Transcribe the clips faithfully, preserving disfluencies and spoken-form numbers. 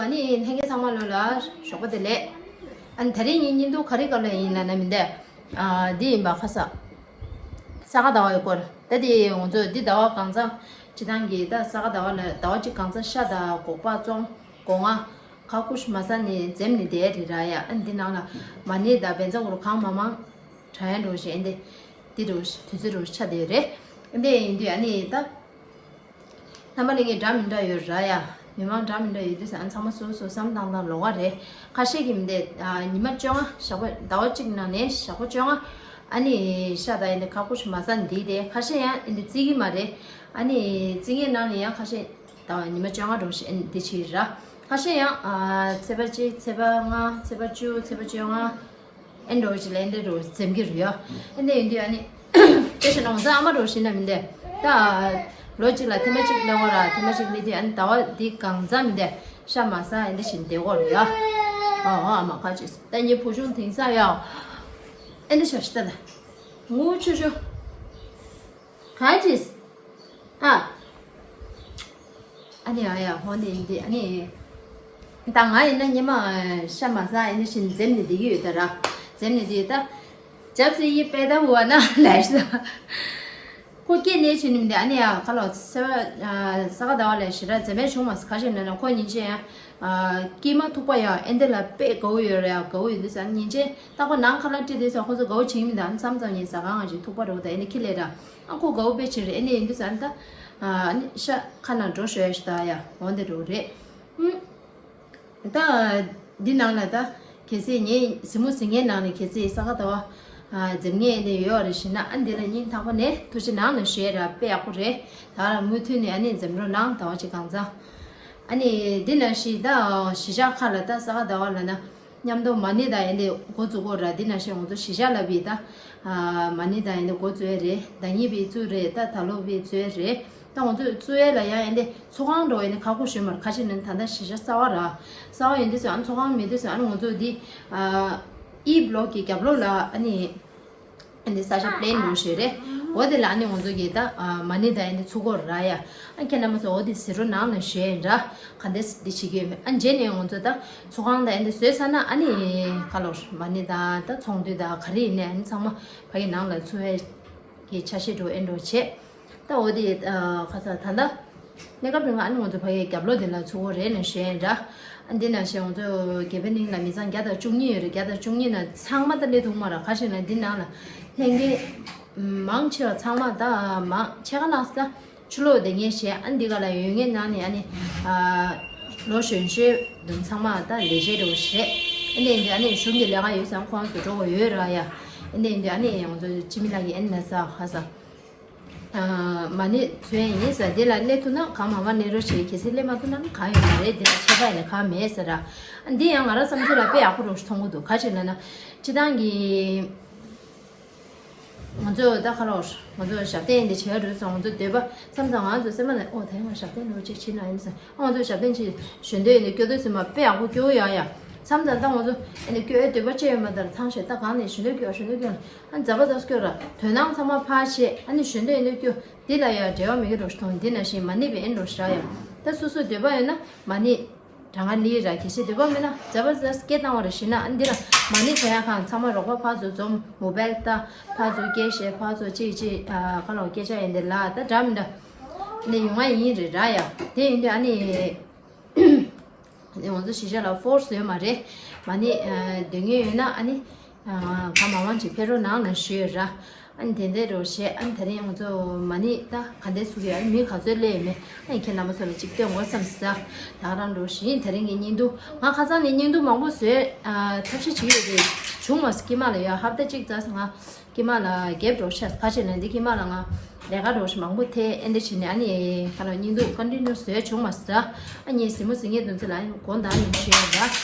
ཨ་ནི་ལྷན་རྒྱས་ཚང་མ་ལོ་ལ་ཞོགས་པ་བདེ་ལེགས། ཨ་ནི་དེ་རིང་ངའི་བརྙན་ཐུང་ག་རེ་སྐོར་ལ་ཡིན་ལབ་ན་མི་འདི། ཨ་འདི་ཡིན་པ་ཁ་ས། ས་ག་ཟླ་བའི་སྐོར། ད་དེ་ང་ཚོ་འདི་ཟླ་བ་གང་ཚང་། སྤྱི་བཏང་གི་ད་ས་ག་ཟླ་བ་ལ་ཟླ་བ་གཅིག་གང་ཚང་ཤ་དང་སྒོག་པ་བཙོང་། སྒོ་ང་། ཁ་ཁུ་ཤུ་མ་ཟ་ནས་འཛེམ་ནས་བསྡད་རེད་ར་ཡ། ཨ་ནི་འདི་ནང་ལ་མ་ཎི་དང་བཛྲ་གུ་རུ་གང་མང་མང་། དྲ་ཡ་འགྲོ་བཞིན་ཨེ་འདི། འདི་འགྲོ་བཞིན་དུས་ཚོད་འགྲོ་བཞིན་ཆ་བསྡད་ཡོད་རེད། ཨེ་འདི་ཡིན་དུས་ཨ་ནི་ད། རྣམ་པ་ལྷན་རྒྱས་འདྲ་མི་འདྲ་ཡོད་ར་ཡ། མི་མང་འདྲ་མི་འདྲ་ཡོད་དུས་ཨ་ནི་ཚང་མ་སོ་སོ་བསམ་བཏང་སྟངས་ལོགས་ཀ་རེད། ཁ་ཤས་ཀྱིས་མི་འདི། ཉི་མ་བཅོ་ལྔ་ཞག་པོ་ཟླ་བ་གཅིག་ནང་ནས་ཞག་པོ་བཅོ་ལྔ། ཨ་ནི་ཤ་དང་ཨེ་འདི་ཁ་ཁུ་ཤུ་མ་ཟ་འདི་དེ་ཁ་ཤས་ཡང་ཨེ་འདི་བརྩི་གི་མ་རེད། ཨ་ནི་བརྩི་མཁན་ནང་ནས་ཡང་ཁ་ཤས་ད་ཉི་མ་བཅོ་ལྔ་འགྲོ་ཞིག་ཨེ་འདི་བྱེད་ར། ཁ་ཤས་ཡང་ཚེས་པ་གཅིག་ཚེས་པ་ལྔ་ཚེས་པ་བཅུ་ཚེས་པ་བཅོ་ལྔ། ཨེ་འགྲོ་ཅི་ལ་ཨེ་འདྲ་འགྲོ་འཛེམ་གྱི་རེད་ཡ། ཨེ་འདྲ་ཡིན་དུས་ཨ་ནི། དེ་བཞིན་ནང་ཚ་ཨ་མ་འགྲོ་ཞིག་ན་མི་འདས། ད། ལོ་གཅིག་ལ་ཐེངས་མ་གཅིག་སླེབས་པ་ར་ཐེངས་མ་གཅིག་སླེབས་དུས་ཨ་ནི་ཟླ་བ་འདི་གང་ཚ་མི་འདས། ཤ་མ་ཟ་ཨེ་འདྲ་བཞིན་བསྡད་དགོས་རེད་ཡ། ཨ་ཨ་ཨ་མ་ཁ་ཅིག་ད་ངའི་བུ་ཆུང་དེང་སང་ཡ། ཨེ་འདྲ་ཤ་ཤི་ད་ད། ངུ་ཆུ་ཆུ། གང་ཅིས། ཨ། ཨ་ནི་ཨ་ཡ་ཧོ་ནི་འདི་ཨ་ནི། ད་ང་ཡིན་ན་ཉི་མ་ཤ་མ་ཟ་ཨེ་ནི་བཞིན་འཛེམ་ནས་བསྡད་ཀྱི་ཡོད་ད་ར། འཛེམ་ནས་བསྡད་ད། ཇབ་སི་ཡི་པེ་ད་བུ་བ་ན་ལས་ཤི་ད། ཁོ་སྐྱེས་ནས་ཕྱིན་ནི་མི་འདི་ཨ་ནི་ཡ་ཁ་ལོ་ས་ས་ག་ཟླ་བ་ལས་ཞེ་དྲག་འཛེམ་མེད་བྱུང་མ་སི་ཁ་ཤས་ན་ན་ཁོ་ཉིན་ཅན་ཡང་། སྐྱེས་མ་ཐུག་པ་ཡང་ཨེ་འདི་ལ་དཔེ་དགའ་བོ་ཡོད་རེད་ཡ་དགའ་བོ་ཡོད་འདུག་ས་ཉིན་ཅན་ད་ཁོ་ནང་ཁ་ལག་སྤྲད་དུས་ས་ཁོ་ཚོ་དགའ་བོ་བྱེད་ཀྱི་མི་འདུག་ཨ་ནི་མཚམས་མཚམས་ཡིན་ཟ་ཁང་ང་ཅིག་ཐུག་པ་རེད་ད་ཨེ་འདི་ཁྱི་ལས་ར། ཨ་ཁོ་དགའ་བོ་དཔེ་བྱེད་རེད་ཨེ་འདི་ཡིན་འདུག་ས་ཨ་ནི་ད། ཨ་ནི་ཤ་ཁ་ནང་འགྲོ་ཤོད་ཡ་ཞུ་ད་ཡ་འོ་འདི་འགྲོ་རེད། ཨུམ། ད། འདི་ནང་ལ་ད། གལ་སྲིད་ངའི་གཟིགས་མོ་གཟིགས་མཁན་ནང་ནས་གལ་སྲིད་ས་ག་ཟླ་བ། འཛེམ་མཁན་ནས་ཡོད་རེད་ཞེ་ན་ཨ་འདི་ལ་སྙིང་ཐག་པ་ནས་ཐུགས་རྗེ་གནང་ནས་ཞུ་ཡ་ར་དཔེ་ཡག་པོ་རེད། ད་ར་མུ་མཐུད་ནས་ཨ་ནི་འཛེམ་རོགས་གནང་ཟླ་བ་གཅིག་གང་ཚང་། ཨ་ནི་འདི་ནང་བཞིན་ད་གཞིས་ཆགས་ཁག་ལ་ད་ས་ག་ཟླ་བ་ལ་ན། མཉམ་དུ་མ་ཎི་དང་ཨེ་འདི་འགོ་བཙུགས་གོ་ར་འདི་ནང་བཞིན་ང་ཚོ་གཞིས་ཆགས་ལ་བི་ད། མ་ཎི་དང་ཨེ་འདི་འགོ་བཙུགས་ཡས་རེད་ཟླ་ཉིན་བི་བཙུགས་རེད་ད་ད་ལོ་བི་བཙུགས་ཡས་རེད་ད་ང་ཚོ་བཙུགས་ཡས་ལ་ཡང་ཨེ་འདི་ཚོགས་ཁང་འགྲོ་ཨེ་འདི་ཁག་པོ་ཞུས་མར་ཁ་ཆེ་ནི་ད་ལྟ་གཞིས་ཆགས་གསར་བ་ར་གསར་བ་ཡིན་དུས་སུ་ཨ་ནི་ཚོགས་ཁང་མེད་དུས་སུ་ཨ་ནི་ང་ཚོ་འདི། ཨི་བི་ལོག་གི་རྒྱབ་ལོགས་ལ་ཨ་ནི། ཨ་ནི་ས་ཆ་པི་ལེན་ནོ་ཞེས་རེད། འོ་དེ་ལ་ཨ་ནི་ང་ཚོ་གི་ད་མ་ཎི་ད་ཨ་ནི་ཚུགས་སྐོར་ར་ཡ། ཨ་ཁྱེད་རྣམ་པ་ཚོ་འོ་དེ་ཟེར་རོ་ནང་ལ་ཞེས་ར། ག་འདྲས་འདི་བྱེད་ཀྱི་ཡོད་མེད་ཨ་རྗེས་ནས་ང་ཚོ་ད་ཚོགས་ཁང་ད་ཨ་ནི་བཟོས་ཚར་ན་ཨ་ནི་ག་ལོར་མ་ཎི་ད་ད་ཚོང་འདུས་ད་ག་རེ་ཡིན་ནས་ཨ་ནི་ཚང་མ་ཕ་གི་ནང་ལ་ཚུགས་ཡ་གི་ཆ་ཤས་འགྲོ་ཨེ་འགྲོ་བྱེད། ད་འོ་དེ་ཁ་ས་ད་ལྟ་གནས་སྐབས་རིང་ཨ་ནི་ང་ཚོ་ཕ་གིའི་རྒྱབ་ལོགས་དེ་ལ་ཚུགས་པོ་རེད་ནས་ཞུ་ཡིན་ར། ཨ་འདི་ནང་བཞིན་ང་ཚོ་དགེ་འཕེལ་གླིང་ལ་མི་ཚང་བརྒྱ་དང་བཅུ་གཉིས་ཡོད་རེད་བརྒྱ་དང་བཅུ་གཉིས་ནང་ཚང་མ་ད་སླེབས་ཐུབ་མ་ར་ཁ་ཤས་ན་འདི་ནང་ལ་ལྷན་རྒྱས་མང་ཆེ་བ་ཚང་མ་ད་མང་ཆེ་ག་ནང་ས་ཕྱི་ལོགས་བསྡད་མཁན་བྱས་ཨ་འདི་ག་ལ་ཡོད་མཁན་ནང་ནས་ཨ་ནི་ལོ་གཞོན་གཞོན་དུ་ཚང་མ་ད་ལས་བྱེད་འགྲོ་བཞིན་རེད། ཨ་འདི་ཡིན་དུས་ཨ་ནི་གཞུང་གི་ལས་ཀ་ཡོད་ཙང་ཁོང་ཚོ་འགྲོ་དགོས་ཡོད་ར་ཡ། ཨ་འདི་ཡིན་དུས་ཨ་ནི་ང་ཚོ་སྤྱི་མི་ལགས་ཀྱི་ཨ་ནི་ན་ས་ཧ་ས། མ་ཎི་ཚུལ་ཡིན་ཟེར་འདི་ལ་སླེབས་ཐུབ་ན་གང་མང་མང་གནས་རོགས་བྱེད་གལ་སྲིད་སླེབས་མ་ཐུབ་ན་གང་ཡོད་མ་རེད་འདི་ལ་ཁྱད་པར་ཡིན་ན་གང་མེད་ཟེར་ར། འདི་ཡང་ང་རང་བསམ་ཚུལ་ལ་དཔེ་ཡག་པོ་རོགས་ཞུ་མཐོང་གི་འདུག་ག་ཅེ་ན་ན། སྤྱི་བཏང་གི་ང་ཚོ་ད་ཁ་ལོར་ང་ཚོ་ཞབས་བརྟན་འདི་བྱས་རུ་སོང་ང་ཚོ་འདོད་པ་བསམ་ཙང་ང་ཚོ་སེམས་ནས་ཨོ་ད་ཡང་ཞབས་བརྟན་ལོ་ཅིག་ཕྱིན་ན་ཡིན་ཟེར་ཨོ་ང་ཚོ་ཞབས་བརྟན་ཅིག་ཞོན་འདོད་ཡིན་ནས་སྐྱོ་འདོད་ཟེར་མ་དཔེ་ཡག་པོ་སྐྱོ་ཡ་ཡ་བསམ་ཙང་ད་ང་ཚོ་ཨ་ནི་སྐྱོ་ཡ་འདོད་པ་ཅི་ཡོད་མ་ལྟར་ཐང་ཞེ་ད་གང་ནས་ཞོན་འདོད་སྐྱོ་ཞོན་འདོད་སྐྱོ། ཨ་ཛ་བ་ཛ་སྐྱོ་ར་དོན་སྣང་ཚང་མ་ཕར་བྱེད་ཨ་ནི་གཞོན་དུ་ཡིན་དུས་སྐྱོ་འདི་ལ་ཡང་འབྲེལ་བ་མེད་ཀྱི་འགྲོ་ཞིག་མཐོང་འདི་ན་བཞིན་མ་ཎི་བའི་ཨེན་འགྲོ་ཞིག་ར་ཡང་ད་སོ་སོ་འདོད་པ་ཡོད་ན་མ་ཎི་གྲངས་ཀ་ལི་ར་གལ་སྲིད་འདོད་པ་མེད་ན་ཛ་བ་ཛ་སྐད་བཏང་བ་ར་ཞིག་ན་ཨ་འདི་ལ་མ་ཎི་བྱ་ཡ་ཁང་ཚང་མ་རོགས་པ་ཕར་ཚུར་འཛོམས་མོ་བལ་ལྟ་ཕར་ཚུར་སྐད་བཤད་ཕར་ཚུར་ཅིག་ཅིག་ཁ་ལོ་སྐད་ཆ་ཡིན་འདི་ལ་ད་འདྲ་མི་འདྲ་ནི་ཡོང་ང་ཡིན་རེད་ར་ཡང་དེ་ཡིན་དུས་ཨ་ནི། ང་ཚོ་གཞིས་ཆགས་ལ་ཕོར་སི་ཡོད་མ་རེད། མ་ཎི་འདོན་མཁན་ཡོད་ན་ཨ་ནི་གང་མང་མང་ཅིག་ཕེབས་རོགས་གནང་ལ་ཞུས་ཡོད་ར། ཨ་ནི་དེ་འདྲ་རོགས་བྱས་ཨ་ནི་དེ་རིང་ང་ཚོ་མ་ཎི་ད་ག་འདྲས་ཚུགས་ཡོད་ཨ་ནི་མི་ག་ཚོད་སླེབས་ཡོད་མེད་ཨ་ནི་ཁྱེད་རྣམ་པ་ཚོ་ལ་ཅིག་སྟོན་དགོས་བསམ་ས། ད་ག་རང་རོགས་བྱས་ཡིན་དེ་རིང་གི་བརྙན་ཐུང་ང་ཁ་སང་ནས་བརྙན་ཐུང་མང་པོ་བཟོས་ཐབས་ཤེས་བྱེད་ཡོད་རེད་བྱུང་མ་སོང་དཀྱིལ་མ་ལ་ཡ་ཧབ་ཏ་གཅིག་ཙམ་ང་། དཀྱིལ་མ་ལ་རྒྱབ་འགྲོ་ཤག་ཁ་ཆེ་ལ་འདི་དཀྱིལ་མ་ལ་ང་ལས་ཀ་འགྲོ་ཤག་མང་པོ་ཐེ་ཨེ་འདྲ་བྱས་ནས་ཨ་ནི་ཁ་ལ་བརྙན་ཐུང་ཀོན་ཊི་ནིའུ་བཟོས་བྱུང་མ་ཟ། ཨ་ནི་གཟིགས་མོ་གཟིགས་མཁན་དེ་ཚོ་ལ་ཨ་ནི་དགོངས་དག་ཡིན་ཞུ་ཡ་ར།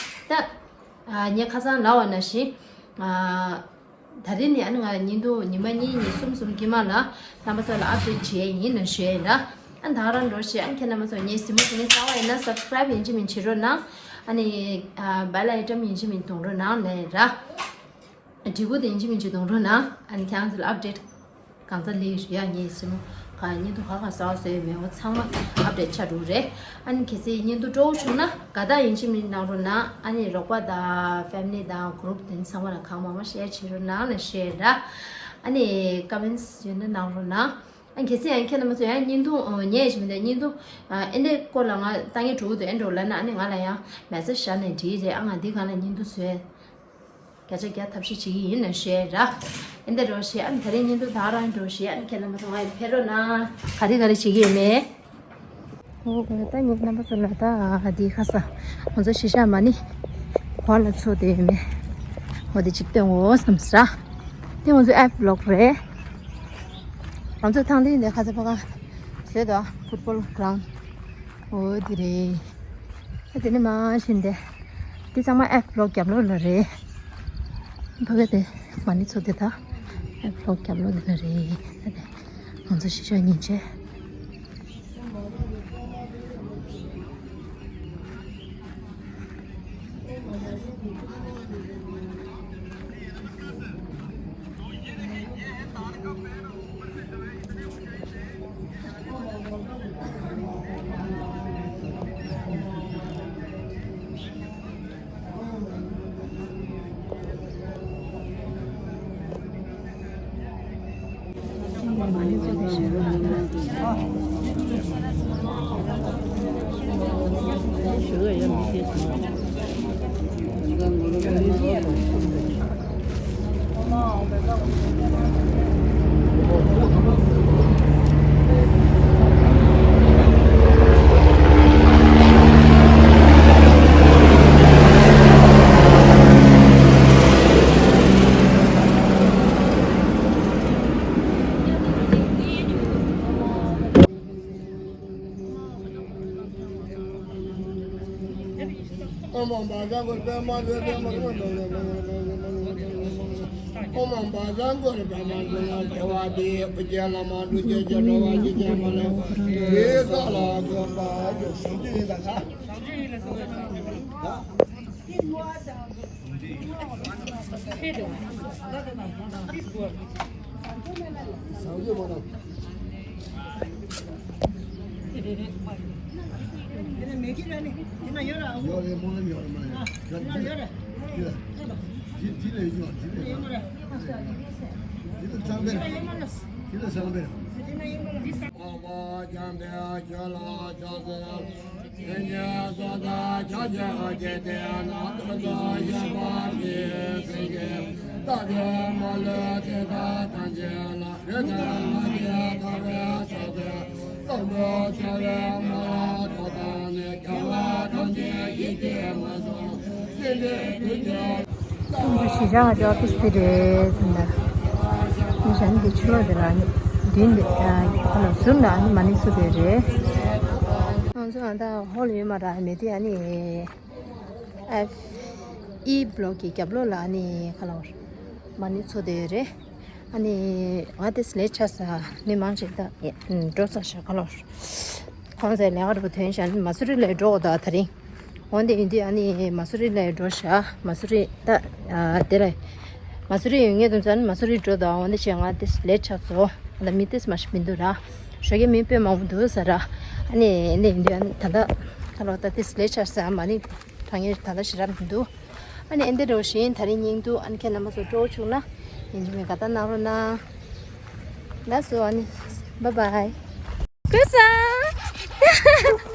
ད་ཨ་ངས་ཁ་སང་ལབ་པ་ནང་བཞིན་ཨ་ད་རེས་ནས་ཨ་ནི་ང་བརྙན་ཐུང་ཉི་མ་གཉིས་གཉིས་གསུམ་གསུམ་དཀྱིལ་མ་ལ་རྣམ་པ་ཚོ་ལ་ཨབ་ཌེཊ་བྱེད་ཡ་ཡིན་ན་ཞུ་ཡ་ཡིན་ར། ཨ་ད་ག་རང་འགྲོ་ཤེས་ཨ་ནི་ཁྱེད་རྣམ་པ་ཚོ་ངས་གཟིགས་མོ་གཟིགས་མཁན་གསར་པ་ཡིན་ན་སབ་སི་ཀ་རའིབ་ཡིན་གཅིག་མིན་བྱེད་རོགས་གནང་། ཨ་ནི་ཨ་བྷེལ་ཨའི་ཀོན་ཡིན་གཅིག་མིན་གཏོང་རོགས་གནང་ལབ་ཡ་ར། དྲིལ་བུ་དེ་ཡིན་གཅིག་མིན་གཅིག་གཏོང་རོགས་གནང་། ཨ་ནི་ཁྱེད་རང་ཚོ་ལ་ཨབ་ཌེཊ་ གང་ཚ་ལི་ཡ་ངས་སེམས་ག་བརྙན་ཐུང་ག་ག་ཟ་བ་ཟོས་མེད་འོ་ཚང་མ་ཨབ་ཌེཊ་ཆགས་འགྲོ་རེད། ཨ་ནི་གལ་སྲིད་བརྙན་ཐུང་སྤྲོ་བོ་བྱུང་ན་དགའ་རྟགས་ཡིན་གཅིག་མིན་གནང་རོགས་གནང་། ཨ་ནི་རོགས་པ་དང་ཕེ་མི་ལི་དང་གུ་རུབ་དེ་ཚང་མ་ལ་གང་མང་མང་ཤེར་བྱེད་རོགས་གནང་ལ་ཤེར་ར། ཨ་ནི་ཀོ་མེན་ཊི་ཡོད་ན་གནང་རོགས་གནང་། ཨ་ནི་གལ་སྲིད་ཡང་ཁྱེད་རྣམ་པ་ཚོ་ཡང་བརྙན་ཐུང་ཉན་ཞིག་མི་འདུག་བརྙན་ཐུང་ཨེ་འདྲའི་སྐོར་ལ་ང་ལྟ་ངན་གྲོགས་འདུག་ཨེ་འགྲོ་ལབ་ན་ཨ་ནི་ང་ལ་ཡང་མེ་སེ་ཇི་བཞག་ནས་འདྲིས་རེད། ཨ་ང་འདི་གང་ལ་བརྙན་ཐུང་བཟོས། བརྒྱ་ཆ་བརྒྱ་ཐབས་ཤེས་བྱེད་ཀྱི་ཡིན་ན་ཞེས་ར། ཨེ་འདི་རོ་ཞེས་ཨ་ནི་ད་རེས་བརྙན་ཐུང་ད་རང་འགྲོ་ཞེས་ཨ་ནི་ཁྱེད་རྣམ་པ་ཚོ་ང་ཡི་ཕེབས་རོགས་གནང་། ག་རེ་ག་རེ་བྱེད་ཀྱི་ཡོད་མེད། ཨོ་ད་ངེད་རྣམ་པ་ཚོ་ལ་ད་འདི་ཁ་ས་ང་ཚོ་གཞིས་ཆགས་མ་ཎི་གོ་ལ་ཚོ་དེ་ཡོད་མེད། འོ་དེ་གཅིག་སྟོན་འོ་བསམ་ས་ར། དེ་ང་ཚོ་ཨེབ་བི་ལོག་རེད། ང་ཚོ་ཐང་དེ་འདི་ཁ་ས་ཕ་ག་བཟོས་དོ་ཕུཊ་བོལ་གྷ་རའུན་འོ་དེ་རེད། ཨ་དེ་ནི་མ་བཞིན་དེ། འདི་ཚང་མ་ཨེབ་ལོག་རྒྱབ་ལོགས་ལ་རེད། ཕ་གི་དེ་མ་ཎི་ཚོ་དེ་དག་ཨེབ་ལོག་རྒྱབ་ལོགས་འདི་ལ་རེད། ཨ་དེ་ང་ཚོ་གཞིས་ཆགས་ཉིན་བྱེད། གཞིས་ཆགས་ཀྱི་ཨོ་ཕིས་དེ་རེད་ཟེར་ན། ཉི་ཤང་གི་ཕྱི་ལོགས་དེ་ལ་ནི་མདུན་དེ་ཁོ་ལ་ཟུར་ལ་ནི་མ་ཎི་ཚུགས་དེ་རེད། ང་ཚོ་ཨ་ད་ཧོལ་ཡོད་མ་ར་མེད་དེ་ཨ་ནི་ཨེབ་ཨི་བི་ལོག་གི་རྒྱབ་ལོགས་ལ་ཨ་ནི་ཁ་ལོར་མ་ཎི་ཚུགས་དེ་རེད། ཨ་ནི་ང་དེ་སླེ་ཆ་ས་མི་མང་ཆེ་ད་འགྲོ་ས་ཤ་ཁ་ལོར། ཁོང་ཚོའི་ལས་ཀ་རུ་ཐོན་ཤག་ནི་མ་སུ་རི་ལ་འགྲོ་དགོས་ད་དེ་རིང་། འོན་ཏེ་ཡིན་དུས་ཨ་ནི་མ་སུ་རི་ལ་འགྲོ་ཤག་མ་སུ་རི་ད་དེ་ལ། མ་སུ་རི་ཡོད་ངེས་དུ་ཚོ་ནི་མ་སུ་རི་འགྲོ་དང་འོན་ཏེ་ཆེ་ང་དེ་ལེ་ཆགས་སོ། ད་མི་དེ་མ་ཞིག་མི་འདུག་ར། ཞོགས་ཀས་མི་དཔེ་མང་པོ་འདུག་ས་ར། ཨ་ནི་འདི་ཡིན་དུས་ཨ་ནི་ད་ལྟ་ཁ་ལོ་ད་དེ་ལེ་ཆགས་ས་མ་ནི་དྲང་ངེས་ད་ལྟ་ཞེ་དྲག་མི་འདུག་ཨ་ནི་ཨེ་འདི་འགྲོ་བཞིན་ད་རིང་སྙིང་འདུག་ཨ་ནི་ཁྱེད་རྣམ་པ་ཚོ་སྤྲོ་བོ་བྱུང་ན་ཡིན་གཅིག་མིན་དགའ་རྟགས་གནང་རོགས་གནང་། ལགས་སོ་ཨ་ནི་བཱའི་བཱའི། ཀུ་སང་།